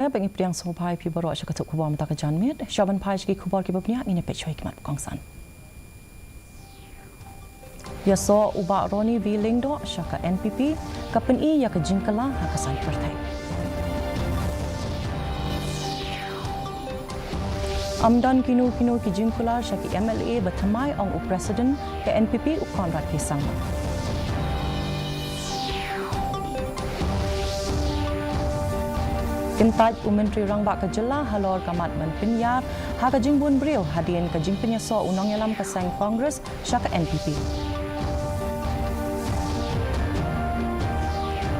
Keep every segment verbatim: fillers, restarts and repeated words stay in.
Ba ngi pdiang sngewbha ïa phi baroh sha ka tnat khubor mynta ka janmiet. Sha ban phai sha ki khubor kiba bniah, ngin ïa peit shuwa ïa ki mat ba kongsan. Ïasoh u Bah Ronnie V Lyngdoh sha ka N P P, ka pyni ïa ka jingkylla ha ka saiñ pyrthei. Ym don kino kino ki jingkular sha ki M L A ba thymmai, ong u President ka N P P u Conrad K Sangma. Kyntait u Myntri Rangbah ka jylla halor ka mat ban pynïar ha ka jingbun briew hadien ka jingpynïasoh u nongïalam ka seng Congress sha ka N P P.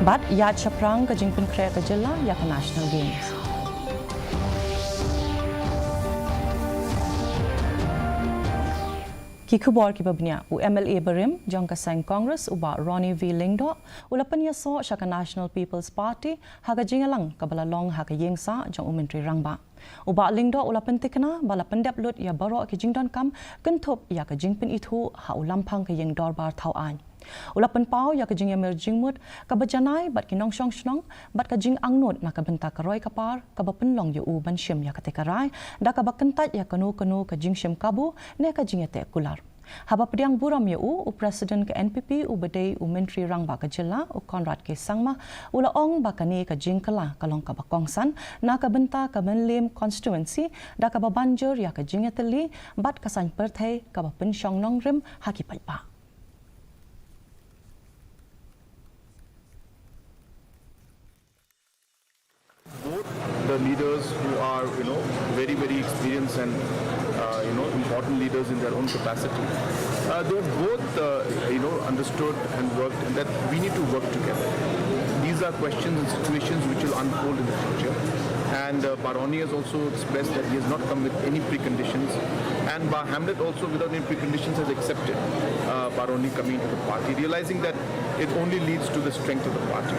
Bad ïaid shaphrang ka jingpynkhreh ka jylla ïa ka National Games. Ki khubor kiba bniah, u M L A barim jong ka seng Congress u Bah Ronnie V Lyngdoh u la pynïasoh sha ka National People's Party ha ka jingïalang kaba la long ha ka ïingsah jong u Myntri Rangbah. U Bah Lyngdoh u la pyntikna ba la pyndep lut ïa baroh ki jingdonkam kynthup ïa ka jingpynithuh ha u lampang ka ïing dorbar thaw aiñ. U la pynpaw ïa ka jingïamir jingmut kaba janai bad ki nongshong shnong bad ka jingangnud na ka bynta ka roi ka par kaba pynlong ïa u ban shim ïa kata ka rai da kaba kyntait ïa kano kano ka jingshim kabu ne ka jingïateh kular. Haba pdiang burom ïa u, u President ka N P P uba dei u Myntri Rangbah ka jylla u Conrad K Sangma u la ong ba kane ka jingkylla ka long kaba kongsan na ka bynta ka Mylliem constituency da kaba ban jur ïa ka jingïatylli bad ka saiñ pyrthei kaba pynshong nongrim ha ki paidbah. Both the leaders who are, you know, very, very experienced and, uh, you know, important leaders in their own capacity, uh, they have both, uh, you know, understood and worked, and that we need to work together. These are questions and situations which will unfold in the future. And, uh, Bah Ronnie has also expressed that he has not come with any preconditions. And Bah Hamlet also, without any preconditions, has accepted, uh, Bah Ronnie coming to the party, realizing that it only leads to the strength of the party.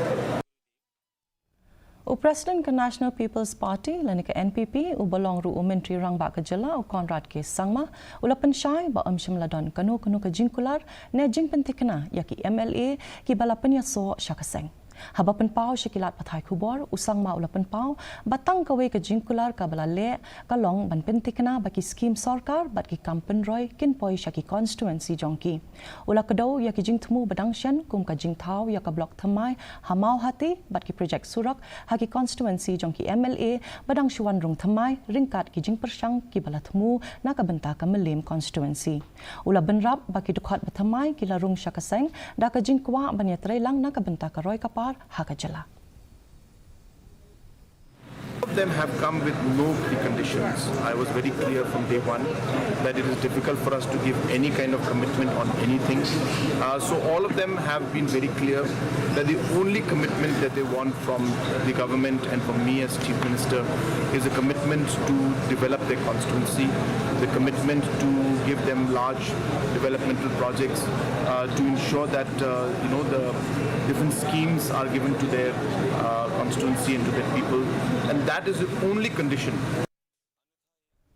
U President ka National People's Party lane ka N P P uba long ruh u Myntri Rangbah ka jylla u Conrad K Sangma u la pynshai ba ym shym la don kano kano ka jingkular ne jingpyntikna ïa ki M L A kiba la pynïasoh sha ka seng. Haba pynpaw sha ki lad pathai khubor, u Sangma u la pynpaw ba tang kawei ka jingkular kaba la leh ka long ban pyntikna ba ki skhim sorkar bad ki kam pynroi kin poi sha ki constituency jong ki. U la kdew ïa ki jingthmu ba dang shen kum ka jingthaw ïa ka block thymmai ha Mawhati bad ki projek surok ha ki constituency jong ki M L A ba dang shu wan rung thymmai ryngkat ki jingpyrshang kiba la thmu na ka bynta ka Mylliem constituency. U la bynrap ba ki dkhot ba thymmai ki la rung sha ka seng da ka jingkwah ban ïatreilang na ka bynta ka roi ka par ha ka jylla. All of them have come with no preconditions. I was very clear from day one that it is difficult for us to give any kind of commitment on anything. Uh, so all of them have been very clear that the only commitment that they want from the government and from me as Chief Minister is a commitment to develop their constituency, the commitment to give them large developmental projects, uh, to ensure that, uh, you know, the different schemes are given to their, uh, constituency and to their people, and that is the only condition.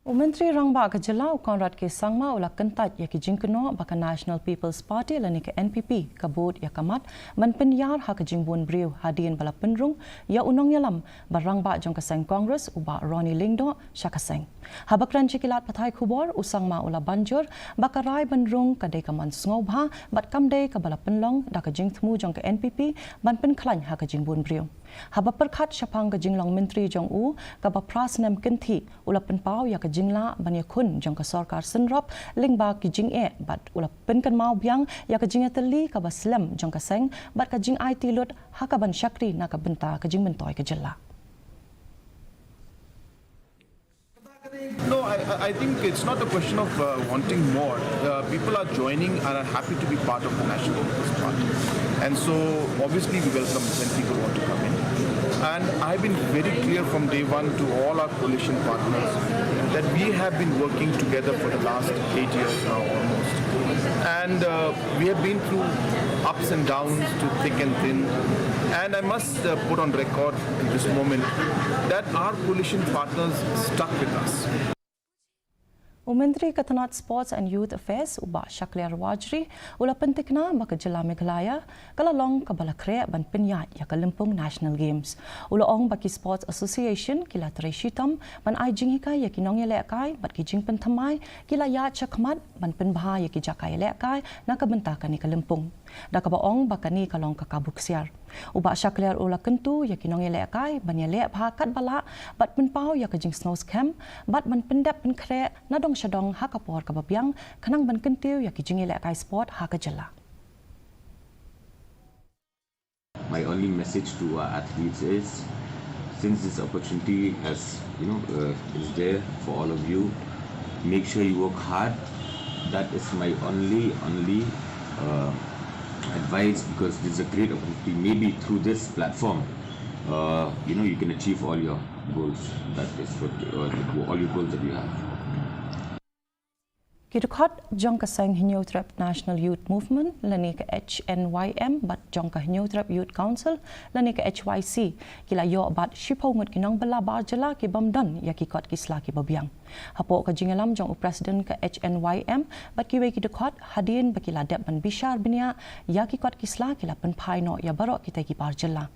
U Myntri Rangbah ka jylla u Conrad K Sangma u la kyntait ïa ki jingkynnoh ba ka National People's Party lane ka N P P ka bud ïa ka mat ban pynïar ha ka jingbun briew hadien ba la pynrung ïa u nongïalam ba rangbah jong ka seng Congress u Bah Ronnie Lyngdoh sha ka seng. Haba kren sha ki lad pathai khubor, u Sangma u la ban jur ba ka rai ban rung ka dei ka mon sngewbha bad kam dei kaba la pynlong da ka jingthmu jong ka N P P ban pynkhlaiñ ha ka jingbun briew. Haba pyrkhat shaphang ka jinglong myntri jong u kaba phra snem kynthih, u la pynpaw ïa ka jinglah ban ïakhun jong ka sorkar synrop lyngba ki jingeh bad u la pynkynmaw biang ïa ka jingïatylli kaba slem jong ka seng bad ka jingaiti lut ha kaban shakri na ka bynta ka jingmyntoi ka jylla. No, I, I- I think it's not a question of uh, wanting more. Uh, people are joining and are happy to be part of the National People's Party. And so, obviously, we welcome when people want to come in. And I've been very clear from day one to all our coalition partners that we have been working together for the last eight years now almost. And uh, we have been through ups and downs, through thick and thin. And I must uh, put on record at this moment that our coalition partners stuck with us. U Myntri ka tnat Sports and Youth Affairs, u Bah Shakliar Warjri, u la pyntikna ba ka jylla Meghalaya ka la long kaba la khreh ban pynïaid ïa ka lympung National Games. U la ong ba ki Sports Association ki la trei shitom ban ai jinghikai ïa ki nongïalehkai bad ki jingpynthymmai ki la ïaid shakhmat ban pynbha ïa ki jaka ïalehkai na ka bynta kane ka lympung, da kaba ong ba kane ka long ka kabu ksiar. U Bah Shakliar u la kyntu ïa ki nongïalehkai ban ïaleh bha katba lah bad pynpaw ïa ka jingsngew skhem bad ban pyndep pynkhreh na dong sha dong ha ka por kaba biang khnang ban kyntiew ïa ki jingïalehkai sport ha ka jylla. My only message to our athletes is, since this opportunity has, you know, uh, is there for all of you, make sure you work hard. That is my only, only uh, advice, because this is a great opportunity. Maybe through this platform, uh, you know, you can achieve all your goals. That is what, uh, all your goals that you have. Ki dkhot jong ka seng Hynñiewtrep National Youth Movement lane ka H N Y M bad jong ka Hynñiewtrep Youth Council lane ka H Y C ki la ïoh bat shiphew ngut ki nongbylla bar jylla ki bym don ïa ki kot ki sla kiba biang. Hapoh ka jingïalam jong u President ka H N Y M bad kiwei ki dkhot, hadien ba ki la dep ban bishar bniah ïa ki kot ki sla, ki la pynphai noh ïa baroh kitei ki bar jylla.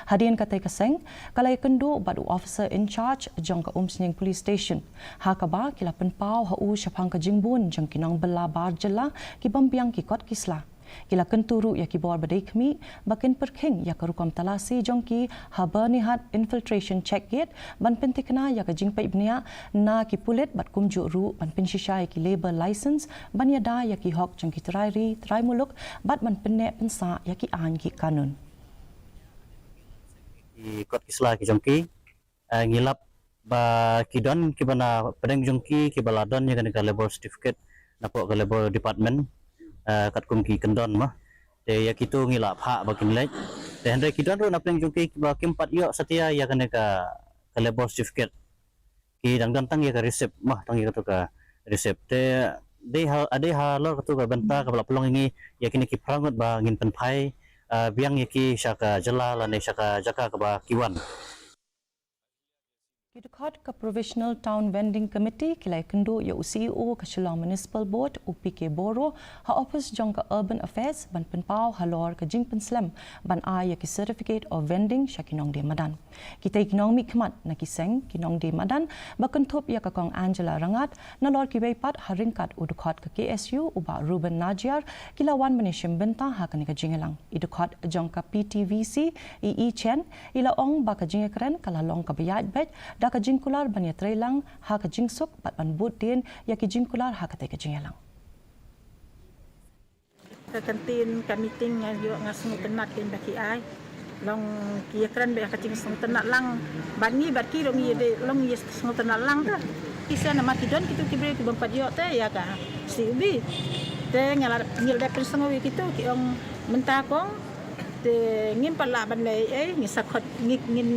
Hadien katei ka seng ka la ïakynduh bad u Officer in Charge jong ka Umsning Police Station, ha kaba ki la pynpaw ha u shaphang ka jingbun jong ki nongbylla bar jylla ki bym biang ki kot ki sla. Ki la kyntu ruh ïa ki bor ba dei khmih ba kin pyrkhing ïa ka rukom talasi jong ki ha Byrnihat Infiltration Check Gate ban pyntikna ïa ka jingpeit bniah na ki pulit bad kumjuh ruh ban pynshisha ïa ki labour licence ban ïada ïa ki hok jong ki trai ri trai muluk bad ban pynneh pynsah ïa ki aiñ ki kanun. Ki kot ki sla ki jong ki, eh, ngi lap ba ki don kiba na pdeng jong ki kiba la don ïa kane ka labour certificate napoh ka labour department, eh, katkum ki kyndon ma. Te ïa kito ngi la phah ba kin leit. Te hynrei ki don ruh na pdeng jong ki kiba kim pat ïoh satia ïa kane ka, ka labour certificate. Ki dang don tang ïa ka receipt ma, tang ïa kato ka receipt. Te dei ha, dei halor kato ka bynta kaba la pynlong ïa ngi ïa kine ki phra ngut ba ngin pynphai, ah, biang ïa ki sha ka jylla lane sha ka jaka kaba ki wan. Ki dkhot ka Provisional Town Vending Committee ki la ïakynduh ïa u C E O ka Shillong Municipal Board, u P K Boro, ha ophis jong ka Urban Affairs ban pynpaw halor ka jingpynslem ban ai ïa ki Certificate of Vending sha ki nongdie madan. Kitei ki nongmihkhmat na ki seng ki nongdie madan ba kynthup ïa ka Kong Angela Rangat nalor kiwei pat ha ryngkat u dkhot ka K S U u Bah Reuben Najiar ki la wan ban ïashim bynta ha kane ka jingïalang. I dkhot jong ka P T V C, i E Chen, i la ong ba ka jingïakren ka la long kaba ïaid beit da ka jingkular ban ïatreilang ha ka jingsuk bad ban bud dien ïa ki jingkular ha katei ka jingïalang. Ka ktien ka meeting nga ïoh nga sngewtynnat kein ba ki ai. Long ki ïakren beit ha ka jingsngewtynnat lang bad ngi bad ki ruh ngi ïa dei long ngi ïa sngewtynnat lang te. Ki sien namar ki don kito ki briew ki bym pat ïoh te ïa ka C U B. Te nga la ngi la dep pynsngew ïa kito ki ong mynta kong te ngim pat lah ban leh ei ei, ngi sa khot ngi ngin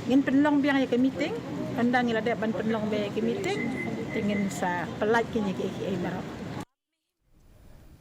ngin pynlong biang ïa ka meeting. Ynda ngi la dep ban pynlong biang ïa ka meeting te ngin sa pyllait kein ïa kiei kiei baroh.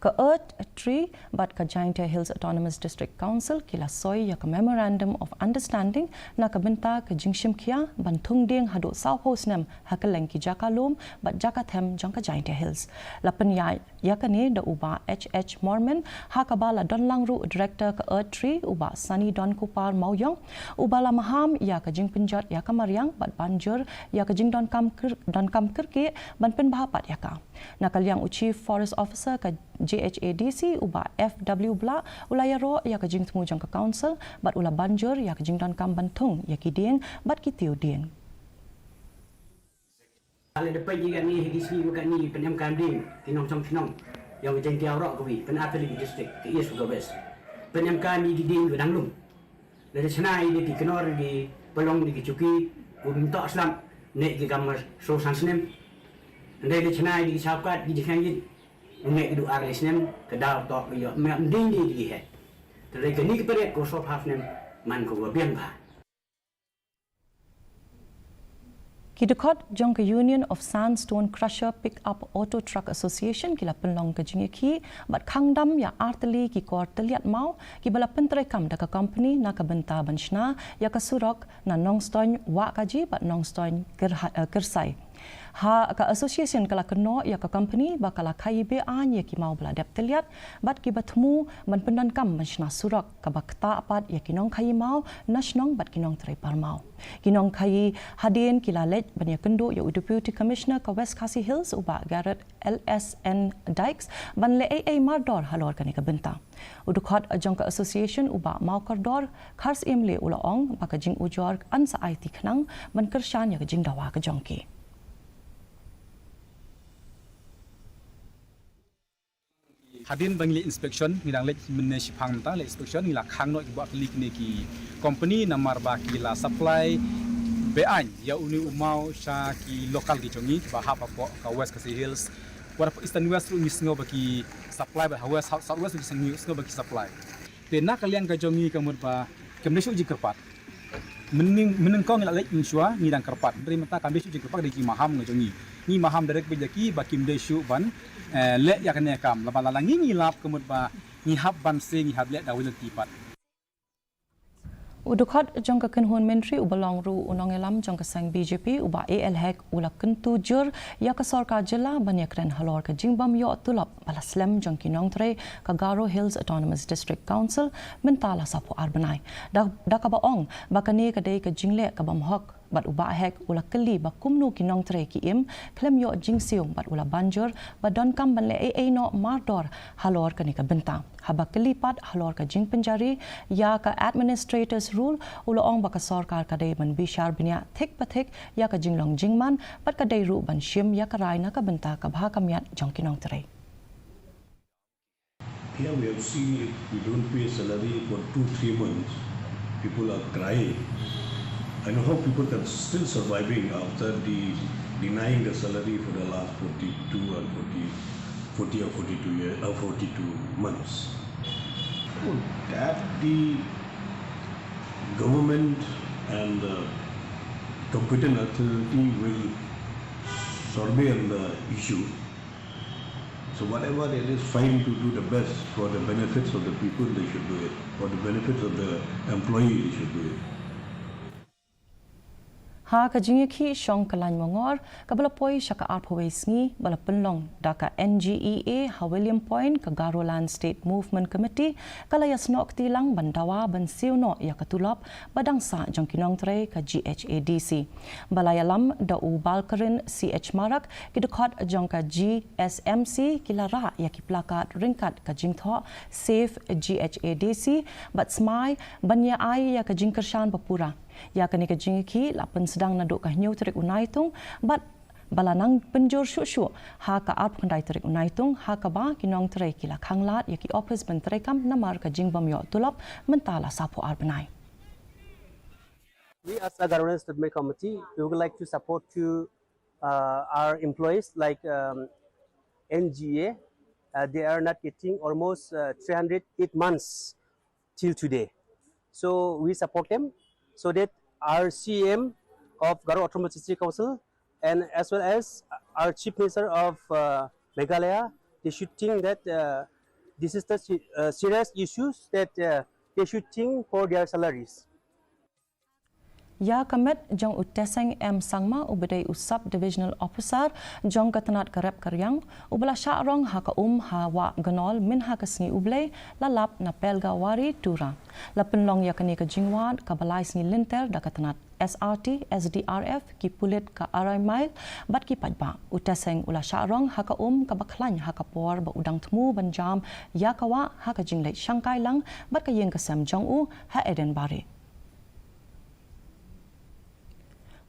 Ka Earth Tree bad ka Jaintia Hills Autonomous District Council ki la soi ïa ka Memorandum of Understanding na ka bynta ka jingshim khia ban thung dieng haduh sawphew snem ha kylleng ki jaka lum bad jaka them jong ka Jaintia Hills. La pynïaid ïa kane da u Bah H H Mormen, ha kaba la don lang ruh Director ka Earth Tree, u Bah Sunny Donkupar Mawiong, uba la maham ïa ka jingpynjot ïa ka mariang bad ban jur ïa ka jingdonkam kyrkieh ban pynbha pat ïa ka. Na ka liang u Chief Forest Officer ka J H A D C, u Bah F W Blah, u la ïaroh ïa ka jingthmu jong ka Council bad u la ban jur ïa ka jingdonkam ban thung ïa ki dieng bad ki tiew dieng. Lada peit ïa kane ha ki sngi ba kane pynemkam dieng ki nongshong shnong jong ka Jaintia baroh kawei, pynartylli ki district ka East bad ka West. Pynemkam ïa ki dieng kiba dang lum. Lada shna ïa ki kynnoh ki pynlong da ki chuki, u ym toh slap ne ki kam mar soo san snem. Hynrei lada shna ïa ki shapkat ki jingkhang ïit, u ne ki du ar lai snem, ka daw toh ka ïoh map mding ïa ki heh. Hynrei kane ka peret ka soo phaw snem man ka wa biang bha. Ki dkhot jong ka Union of Sandstone Crusher Pick Up Auto Truck Association ki la pynlong ka jingïakhih bad khang dam ïa artylli ki kor tylliat maw kiba la pyntreikam da ka company na ka bynta ban shna ïa ka surok na Nongstoiñ Wahkaji bad Nongstoiñ Kyrha-, eh, Kyrsai. Ha ka association ka la kynnoh ïa ka company ba ka la khaïi be-aiñ ïa ki maw ba la dep tylliat bad kiba thmu ban pyndonkam ban shna surok, kaba ktah pat ïa ki nongkhaïi maw na shnong bad ki nongtrei parmaw. Ki nongkhaïi hadien ki la leit ban ïakynduh ïa u Deputy Commissioner ka West Khasi Hills, u Bah Garod L S N Dykes, ban leh ei ei mardor halor kane ka bynta. U dkhot jong ka association, u Bah Mawkordor Kharsyiem Lieh, u la ong ba ka jingujor kan sa aiti khnang ban kyrshan ïa ka jingdawa ka jong ki. Hadien ba ngi leit inspection, ngi dang leit mynne shiphang mynta leit inspection, ngi la khang noh ki bor tylli kine ki company namar ba ki la supply be-aiñ ïa une u maw sha ki local ki jong ngi kiba hap hapoh ka West Khasi Hills. Wat hapoh Eastern West ruh ngi sngew ba ki supply, bad ha West, ha South West ruh ngi sngew, sngew ba ki supply. Te na ka liang ka jong ngi ka mut ba kam dei shuh jingkyrpad. Mynnyng, mynnyngkong ngi la leit mynshuwa ngi dang kyrpad. Hynrei mynta kam dei shuh jingkyrpad, dei ki maham ka jong ngi. Ngi maham direct beit ïa ki ba kim dei shuh ban, eh, leh ïa kane ka kam. Laba lada ngi ngi lap ka mut ba ngi hap ban se, ngi hap leh da wei lynti pat. U dkhot jong ka kynhun myntri uba long ruh u nongïalam jong ka seng B J P, u Bah A L Hek, u la kyntu jur ïa ka sorkar jylla ban ïakren halor ka jingbym ïoh tulop ba la slem jong ki nongtrei ka Garo Hills Autonomous District Council mynta la sawphew ar bnai, da, da kaba ong ba kane ka dei ka jingleh ka bym hok. Bad u Bah Hek u la kylli ba kumno ki nongtrei ki im khlem ïoh jingsiew, bad u la ban jur ba donkam ban leh ei ei noh mardor halor kane ka bynta. Haba kylli pat halor ka jingpynjari ïa ka Administrator's Rule, u la ong ba ka sorkar ka dei ban bishar bniah thik pa thik ïa ka jinglong jingman bad ka dei ruh ban shim ïa ka rai na ka bynta ka bha ka miat jong ki nongtrei. Here we have seen, if we don't pay salary for two, three months, people are crying. I know how people can still surviving after the denying the salary for the last forty-two and forty, forty or forty-two years, or forty-two months. Oh, that the government and the competent authority will survey on the issue. So whatever it is, fine to do the best for the benefits of the people, they should do it. For the benefits of the employee, they should do it. Ha ka jingïakhih shong ka lain mongor kaba la poi sha ka arphew wei sngi ba la pynlong da ka N G E A ha William Point, ka Garoland State Movement Committee ka la ïasnoh kti lang ban dawa ban siew noh ïa ka tulop ba dang sah jong ki nongtrei ka G H A D C. Ba la ïalam da u Balkarin C H Marak, ki dkhot jong ka G S M C ki la rah ïa ki placard ryngkat ka jingthoh Save G H A D C bad smai ban ïa ai ïa ka jingkyrshan ba pura. Ïa kane ka jingïakhih la pynsdang naduh ka hynñiew tarik u Naitung bad ba la nang pynjur shuh shuh ha ka arphew khyndai tarik u Naitung, ha kaba ki nongtrei ki la khang lad ïa ki ophis ban treikam namar ka jingbym ïoh tulop mynta la sawphew ar bnai. We as a Garoland State Movement Committee, we would like to support to uh, our employees like um, N G A. Uh, they are not getting almost uh, three hundred eight months till today. So we support them so that our C M of Garo Autonomous District Council and as well as our Chief Minister of uh, Meghalaya, they should think that uh, this is the se- uh, serious issues that uh, they should think for their salaries. Ïa ka met jong u Teseng M Sangma, uba dei u Sub Divisional Officer jong ka tnat ka rep ka riang, uba la shah rong ha ka um ha Wah Gynol mynha ka sngi U Blei, la lap na Pelgawari, Tura. La pynlong ïa kane ka jingwad kaba lai sngi lynter da ka tnat S R T, S D R F, ki pulit ka Arai Mile bad ki paidbah. U Teseng u la shah rong ha ka um kaba khlaiñ ha ka por ba u dang thmu ban jam ïa ka wah ha ka jingleit shangkai lang bad ka ïing ka sem jong u ha Eden Bari.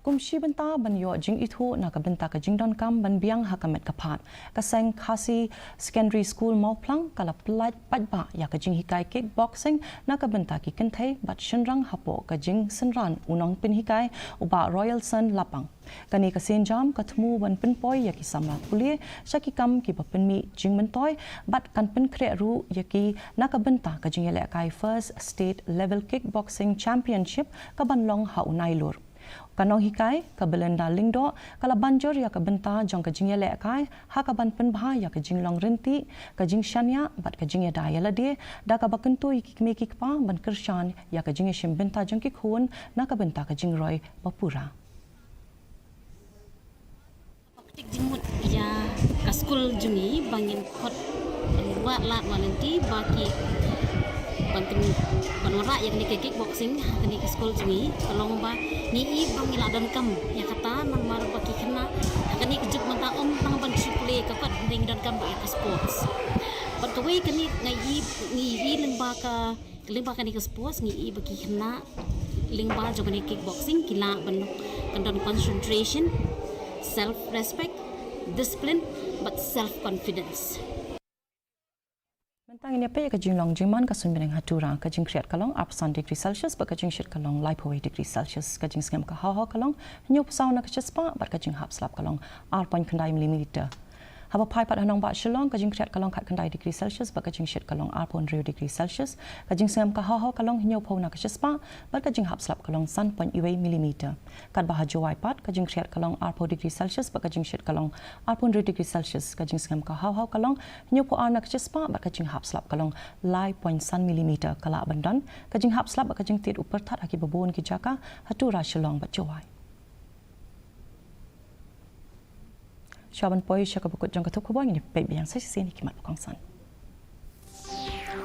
Kum shi bynta ban ïoh jingithuh na ka bynta ka jingdonkam ban biang ha ka met ka phad, ka seng Khasi Secondary School Mawphlang ka la pyllait paidbah ïa ka jinghikai kickboxing na ka bynta ki kynthei bad shynrang hapoh ka jingsynran u nongpynhikai, u Bah Royalson Lapang. Kane ka sienjam ka thmu ban pynpoi ïa ki samla pule sha ki kam kiba pynmih jingmyntoi bad kan pynkhreh ruh ïa ki na ka bynta ka jingïalehkai First State Level Kickboxing Championship ka ban long ha u Nailur. Ka nonghikai, ka Belinda Lyngdoh, ka la ban jur ïa ka bynta jong ka jingïalehkai ha ka ban pynbha ïa ka jinglong ryntih, ka jingshaniah bad ka jingïada ïalade, da kaba kyntu ïa ki kmie ki kpa ban kyrshan ïa ka jingïashim bynta jong ki khun na ka bynta ka jingroi ba pura. Skul jong ngi ba ngin khot, wat lad wat lynti ba ki ban pyn, ban wanrah ïa kane ka kickboxing ha kane ka skul jong ngi, ka long ba ngi i ba ngi la donkam ïa kata, namar ba ki khynnah ha kane ka juk mynta ym tang ban shu pule ka kot, hynrei ngi donkam ïa ka sports. Bad kawei kane ngi i, ngi i lyngba ka, lyngba kane ka sports ngi i ba ki khynnah lyngba jong kane kickboxing ki lah ban kan don concentration, self respect, discipline, but self confidence. Mynta ngin ïa peit ïa ka jinglong jingman ka suiñ bneng ha Tura. Ka jingkhriat ka long arphew san degree Celsius bad ka jingshit ka long laiphew wei degree Celsius. Ka jingsngem ka haw haw ka long hynñiewphew saw na ka shispah bad ka jinghap slap ka long ar point khyndai millimeter. Haba phai pat ha nongbah Shillong, ka jingkhriat ka long khatkhyndai degree Celsius bad ka jingshit ka long arphew hynriew degree Celsius. Ka jingsngem ka haw haw ka long hynñiewphew na ka shispah bad ka jinghap slap ka long san point wei millimeter. Katba ha Jowai pat, ka jingkhriat ka long arphew degree Celsius bad ka jingshit ka long arphew hynriew degree Celsius. Ka jingsngem ka haw haw ka long hynñiewphew ar na ka shispah bad ka jinghap slap ka long lai point san millimeter. Ka lah ban don ka jinghap slap bad ka jingtied u pyrthat ha kiba bun ki jaka ha Tura, Shillong bad Jowai. Shuwa ban poi sha kaba kut jong ka thup khubor, ngin ïa peit biang sa shisien ïa ki mat ba kongsan.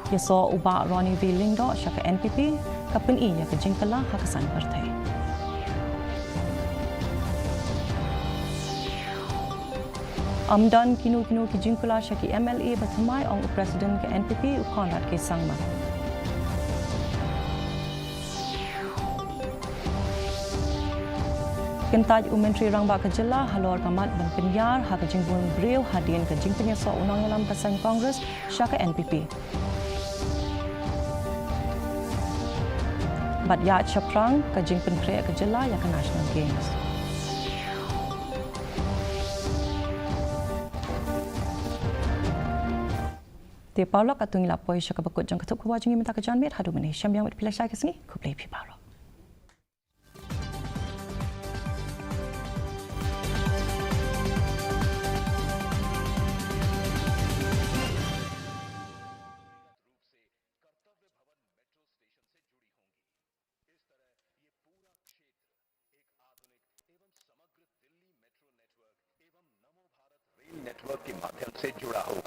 Ïasoh u Bah Ronnie V Lyngdoh sha ka N P P, ka pyni ïa ka jingkylla ha ka saiñ pyrthei. Ym don kino kino ki jingkular sha ki M L A ba thymmai, ong u President ka N P P u Conrad K Sangma. Kyntait u Myntri Rangbah ka jylla halor ka mat ban pynïar ha ka jingbun briew hadien ka jingpynïasoh u nongïalam ka saiñ Congress sha ka N P P. Bad ïaid shaphrang ka jingpynkhreh ka jylla ïa ka National Games. Te paralok, katto ngi la poi sha kaba kut jong ka thup khubor jong ngi mynta ka janmiet. Haduh mynne shem biang bad phi lashai ka sngi. Khublei phi baroh. रेल नेटवर्क के माध्यम से जुड़ा होगा।